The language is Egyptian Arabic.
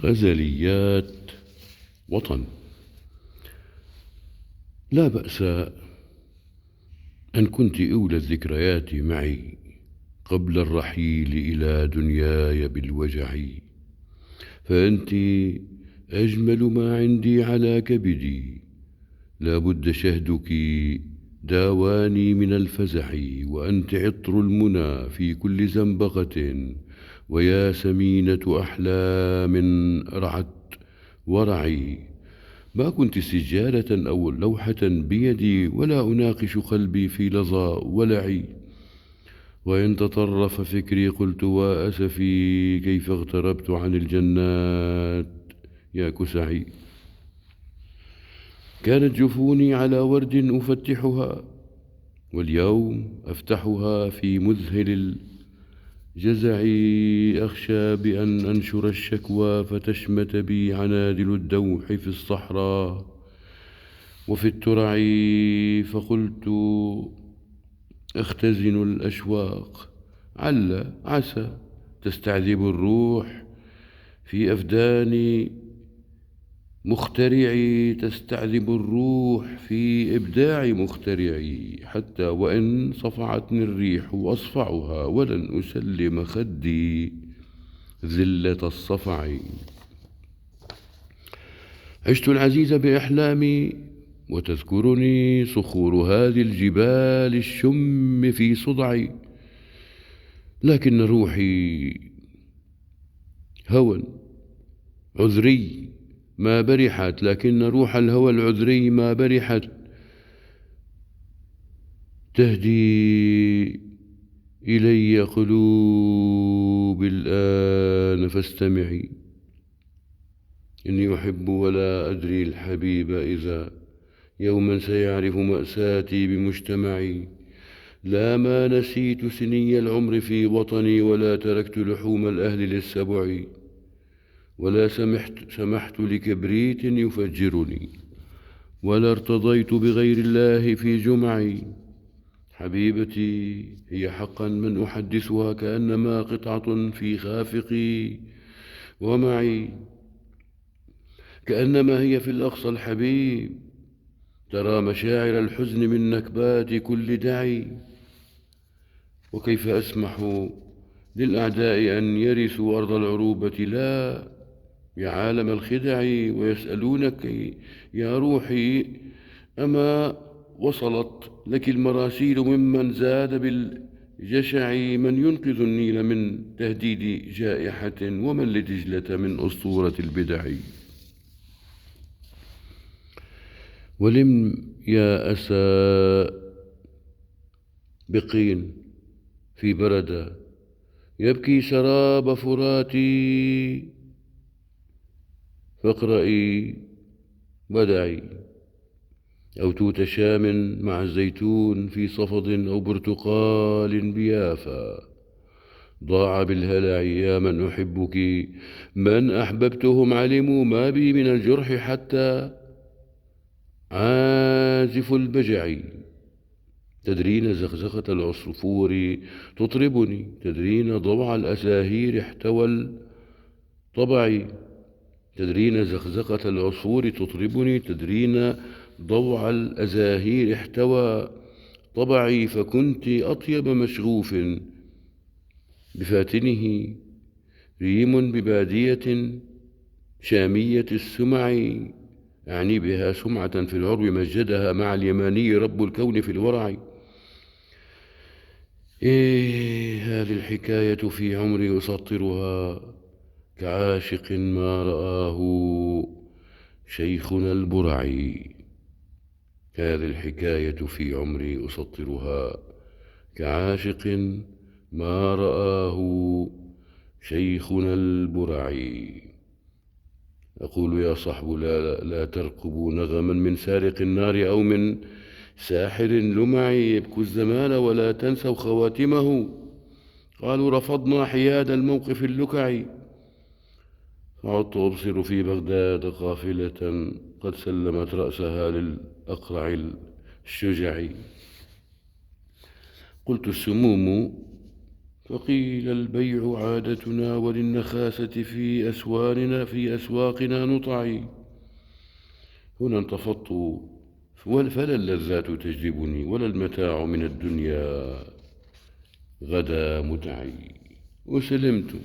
غزليات وطن. لا بأس أن كنت أولى الذكريات معي قبل الرحيل إلى دنياي بالوجع، فأنت أجمل ما عندي على كبدي، لا بد شهدك داواني من الفزع، وأنت عطر المنى في كل زنبقة، ويا سمينة أحلام رعت ورعي. ما كنت سجالة أو لوحة بيدي، ولا أناقش قلبي في لظى ولعي، وإن تطرف فكري قلت وأسفي كيف اغتربت عن الجنات يا كسعي. كانت جفوني على ورد أفتحها، واليوم أفتحها في مذهل الجزع. أخشى بأن أنشر الشكوى فتشمت بي عنادل الدوح في الصحراء وفي الترع، فقلت اختزن الأشواق عل عسى تستعذب الروح في أفدان مخترعي، تستعذب الروح في إبداع مخترعي، حتى وإن صفعتني الريح أصفعها، ولن أسلم خدي ذلة الصفع. عشت العزيز بأحلامي، وتذكرني صخور هذه الجبال الشم في صدعي، لكن روحي هوى عذري ما برحت، لكن روح الهوى العذري ما برحت تهدي إلي قلوب الآن فاستمعي. إني أحب ولا أدري الحبيب إذا يوما سيعرف مأساتي بمجتمعي. لا ما نسيت سني العمر في وطني، ولا تركت لحوم الأهل للسبع، ولا سمحت لكبريت يفجرني، ولا ارتضيت بغير الله في جمعي. حبيبتي هي حقا من أحدثها كأنما قطعة في خافقي ومعي، كأنما هي في الأقصى الحبيب ترى مشاعر الحزن من نكبات كل دعي. وكيف أسمح للأعداء أن يرثوا أرض العروبة لا يا عالم الخدع، ويسألونك يا روحي أما وصلت لك المراسيل ممن زاد بالجشع، من ينقذ النيل من تهديد جائحة، ومن لدجلة من أسطورة البدع. ولم يا أسى بقين في بردة يبكي سراب فراتي، فاقرأي ودعي، أو توت شام مع الزيتون في صفد، أو برتقال بيافا ضاع بالهلع. يا من أحبك من أحببتهم علموا ما بي من الجرح حتى عازف البجع. تدرين زخزخة العصفور تطربني، تدرين ضوع الأساهير احتوى الطبع، تدرين زخزخة العصفور تطربني، تدرين ضوع الأزاهير احتوى طبعي. فكنت أطيب مشغوف بفاتنه، ريم ببادية شامية السمع، أعني بها سمعة في العرب مجدها مع اليماني رب الكون في الورع. إيه هذه الحكاية في عمري أسطرها كعاشق ما رآه شيخنا البرعي. هذه الحكاية في عمري أسطرها كعاشق ما رآه شيخنا البرعي. أقول يا صحب لا ترقبوا نغما من سارق النار أو من ساحر لمعي، يبكوا الزمان ولا تنسوا خواتمه، قالوا رفضنا حياد الموقف اللكعي. فعدت أبصر في بغداد قافلة قد سلمت رأسها للأقرع الشجعي. قلت السموم فقيل البيع عادتنا وللنخاسة في أسواننا في أسواقنا نطعي. هنا انتفضت فلا اللذات تجذبني ولا المتاع من الدنيا غدا متعي. وسلمت.